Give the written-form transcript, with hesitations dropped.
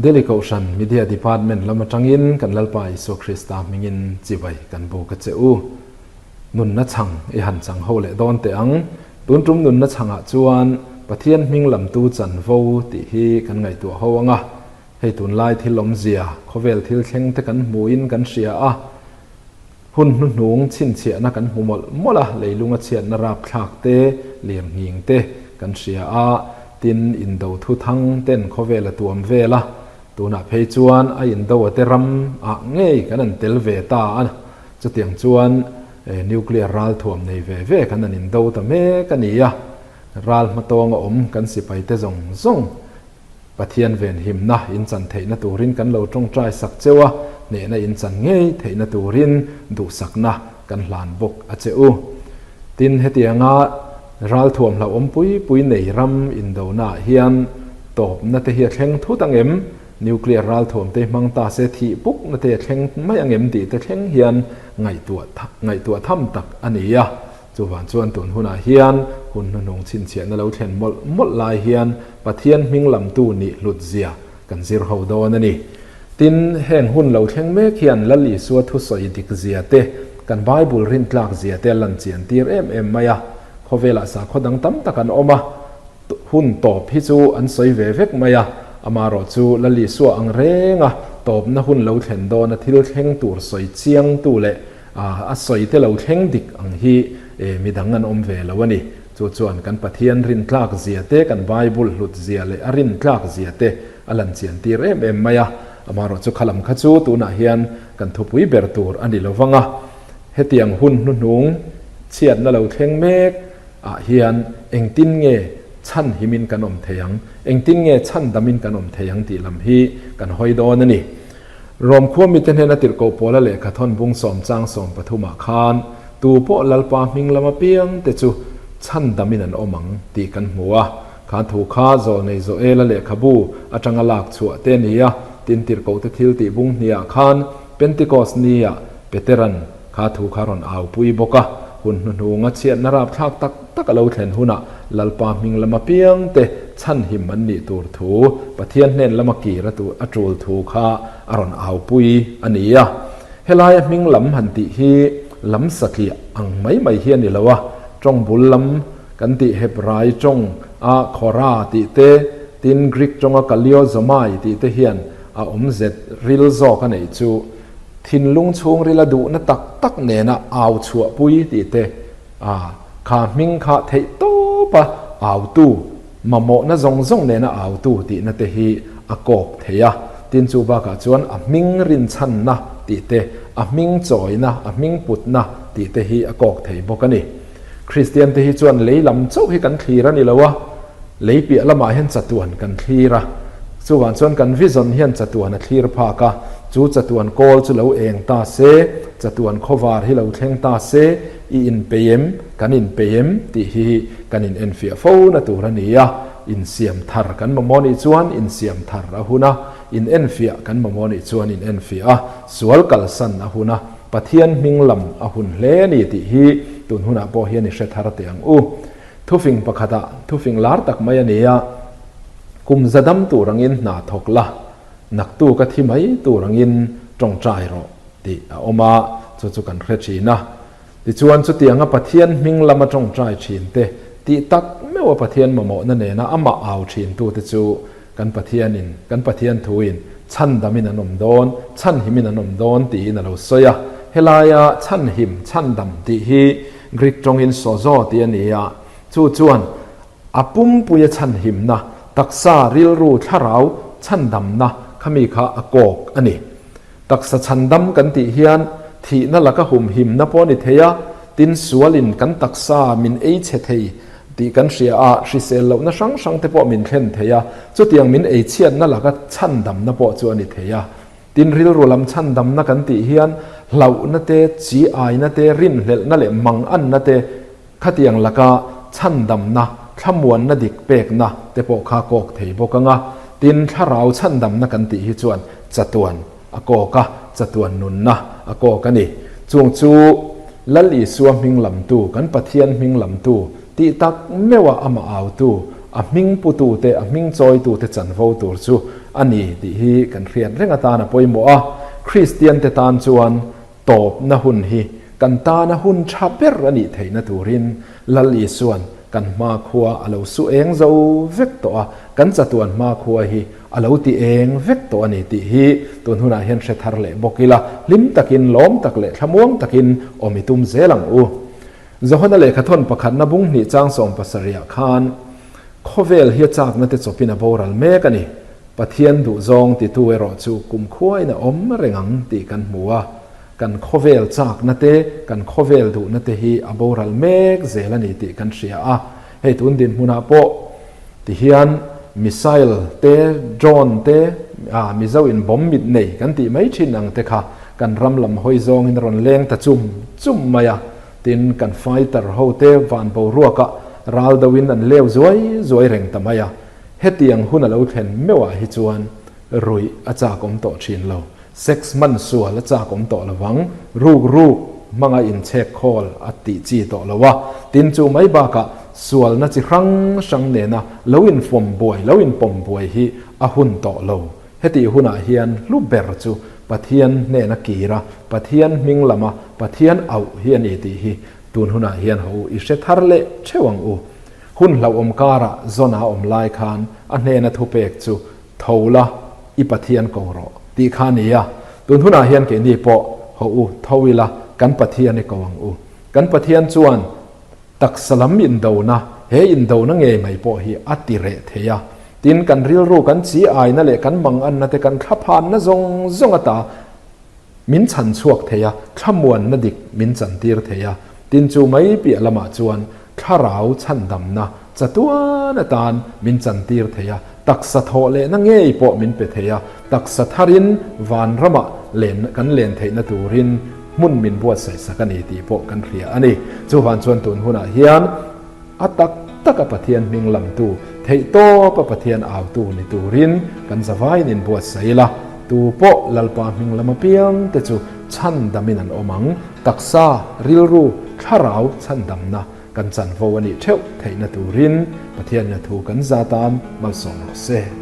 Delhi Kohhran Media Department lam atangin kan Lalpa Isua Krista hmingin chibai kan buk a che u. Nunna chhang i han chang ho leh dawn teh ang. Tun tum nunna chhangah chuan Pathian hming lamtu chanvo tih hi kan ngaihtuah ho ang a. Hei tunlai thil awmzia, khawvel thil thleng te kan hmuin kan hria a. Hun hnuhnung chhinchhiahna kan hmu mawlh mawlh a, leilunga chhiatna rapthlak te, lirnghing te kan hria a, tin indo thu thang ten khawvel a tuam vel a, tunah phei chuan a indo a te ram ah ngei kan an tel ve ta a, chutiang chuan nuclear ralthuam nei ve ve kan an indo ta mek a ni a, ral hmatawnga awm kan sipai te zawng zawng Pathian venhimna in chan theihna turin kan lo tawngtai sak cheu a, hnehna in chan ngei theihna turin duhsakna kan hlan bawk a che u. Tin, hetianga ralthuam hlauhawm pui pui nei ram indonaah hian tawpna te hi a thleng thut ang em? Nuclear ralthuam te hmang ta se thih pukna te a thleng mai ang em tih te thleng hian ngaihtuah ngaihtuah tham tak a ni a. Chuvang chuan tun hunah hian hun hnuhnung chhinchhiahna lo thlen mawlh mawlh lai hian Pathian hming lamtu nih hlut zia kan zir ho dawn a ni. Tin, heng hun lo thleng mek hian Lal Isua thusawi dik zia te, kan Bible rintlak zia te a lan chian tir em em mai a. Khawvelah sakhaw dang tam tak an awm a, hun tawp hi chu an sawi ve vek mai a, amaherawh chu Lal Isua ang renga tawpna hun lo thlen dawna thil thleng tur sawi chiangtu leh A sawi te lo thleng dik ang hi midang an awm ve lo a ni. Chu chuan kan Pathian rintlak zia te, kan Bible hlut zia leh a rintlak zia te a lan chian tir em em mai a. Amaherawh chu khalam kha chu tunah hian kan thupui ber tur a ni lo vang a. Hetiang hun hnuhnung chhiatna lo thleng mek ah hian engtin nge chhan himin kan awm thei ang, engtin nge chhan damin kan awm thei ang tih lam hi kan hawi dawn a ni. Rom khua mite hnena tirhkoh Paula lehkha thawn bung sawm chang 13 ah khan tu pawh Lalpa hming lama piang te chu chhandamin an awm ang tih kan hmu a. Kha thu kha Zawlnei Joela lehkhabu atanga lak chhuah te a ni a, tin tirhkoh te thil tih bung hniah khan Pentecost nia Peteran Kha thu kha rawn aupui bawk a, hun hnuhnunga chhiatna rapthlak tak tak a lo thlen hunah Lalpa hming lama piangte chhanhim an nih tur thu, Pathian hnen lama kir a a tul thu kha a rawn aupui a ni a. Helaia hming lam han tih hi lam satliah ang mai mai hi a ni lo a, tawng bul lam kan tih Hebrai tawng a Khora tih te, tin Greek tawnga Kaliozomai tih te hian a awmzet ril zawk a neih chu. Thinlung chhungrila duhna tak tak nena au chhuahpui tih te, a kha hming kha theih tawp a autu, mamawhna zawng zawng nena autu tihna te hi a kawk thei a. Tin chu bakah chuan a hming rinchhanna tih te, a hming chawina, a hming putna tih te hi a kawk thei bawk a ni. Kristian te hi chuan lei lam chauh hi kan thlir a ni lo a, lei piah lamah hian chatuan kan thlir a. Chuvang chuan kan vision hian chatuan a thlir phak a, chu chatuan kawl chu lo eng ta se, chatuan khawvar hi lo thleng ta se, i inpei em, kan inpei em tih hi kan in enfiah fo na tur a ni a. Insiam thar kan mamawh nih chuan insiam thar a hun a, in enfiah kan mamawh nih chuan in enfiah a, sual kalsan a hun a, Pathian hming lam a hun hle a ni tih hi tun hunah pawh hian i hre thar teh ang u. Thufing pakhatah thufing lar tak mai a ni a, Kum za dam tur angin hna thawk la, naktu ka thi mai tur angin tawngtai rawh tih a awm a, chu chu kan hre thin a. Tichuan chutianga Pathian hming lama tawngtai thin te, tih tak meuha Pathian mamawhna nena amah au thin tute chu Kan Pathianin, kan Pathian thuin chhandamin an awm dawn, chhanhimin an awm dawn tiin a lo sawi a. Helaia chhanhim, chhandam tih hi Greek tawngin sozo tih a ni a, chu chuan a pumpuia chhanhimna, taksa, rilru, thlarau chhandamna khami kha a kawk a ni. Taksa chhandam kan tih hian thihna laka humhimna pawh a ni thei a, tin sualin kan taksa min ei chhe thei tih kan hria a, hrisel lohna hrang hrang te pawh min thlen thei a, chutiang min ei chhiatna laka chhandamna pawh chu a ni thei a. Tin rilru lam chhandamna kan tih hian hlauhna te, chi aina te, rinhlelhna leh manganna te khatiang laka chhandamna, thlamuanna dik pekna te pawh kha kawk thei bawk ang a. Tin thlarau chhandamna kan tih hi chuan chatuan a kawk a, chatuan nunna a kawk a ni. Chung chu Lal Isua hming lamtu, kan Pathian hming lamtu, tih tak meuha amah autu, a hming putute, a hming chawitute chanvo tur chu a ni tih hi kan hriat reng atan a pawimawh a. Kristiante tan chuan tawpna hun hi kan tana hun tha ber a nih theihna turin Lal Isuan kan hmakhua a lo su eng zo vek tawh a, kan chatuan hmakhua hi a lo ti eng vek tawh a ni tih hi tun hunah hian hre thar leh bawk ila, hlim takin, lawm tak leh thlamuang takin awm i tum zel ang u. Johana lehkhathawn pakhatna bung hnih chang 70ah khan khawvel hi a chakna te chawpin a boral mek a ni. Pathian duhzawng titu erawh chu kumkhuain a awm reng ang tih kan hmu a. Kan khawvel chakna te, kan khawvel duhna te hi a boral mek zel a ni tih kan hria a. Hei tun dinhmunah pawh tihian missile te, drone te, ah Mizo in bomb mit nei kan tih mai thin ang te kha kan ram lam hawi zawngin a rawn leng ta chum chum mai a. Tin, kan fighter ho te van boruakah ral deuhin an leu zuai zuai reng ta mai a. Hetiang hun a lo thlen meuhah hi chuan ruih a chak awm tawh thin lo. Sex hman sual a chak awm tawh lovang, ruk ruk hmanga inchhek khawl a tih chi tawh lo a, tin chu mai bakah sualna chi hrang hrang nena lo infawm buai, lo inpawm buai hi a hun tawh lo. Hetih hunah hian hlu ber chu Pathian hnena kir a, Pathian hming lama Pathian auh hi a ni tih hi tun hunah hian ho i hre thar leh theuh ang u. Hun hlauhawm karah zawn a awm lai khan a hnena thupek chu Tho la, i Pathian ko rawh, tih kha a ni a. Tun hunah hian keini pawh haw u, tho ila, kan Pathian i ko ang u. Kan Pathian chuan taksa lam indona, he indona ngei mai pawh hi a ti reh thei a. Tin, kan rilru, kan chi aina leh kan manganna te, kan thlaphanna zawng zawng ata Min chhan chhuak thei a, thlamuanna dik min chantir thei a. Tin chu mai piah lamah chuan thlarau chhandamna chatuan atan min chantir thei a, taksa thawh lehna ngei pawh min pe thei a, taksa tharin vanramah len kan len theihna turin hmun min buatsaih sak a ni tih pawh kan hria a ni. Chuvan chuan tun hunah hian. A tak taka Pathian hming lamtu, theihtawpa Pathian autu ni turin kan zavaiin inbuatsaih ila, tu pawh Lalpa hming lam apiang te chu chhandamin an awm ang, taksa, rilru, thlarau chhandamna kan chanvo a nih theuh theihna turin Pathian ina thu kan za tan malsawm rawh se.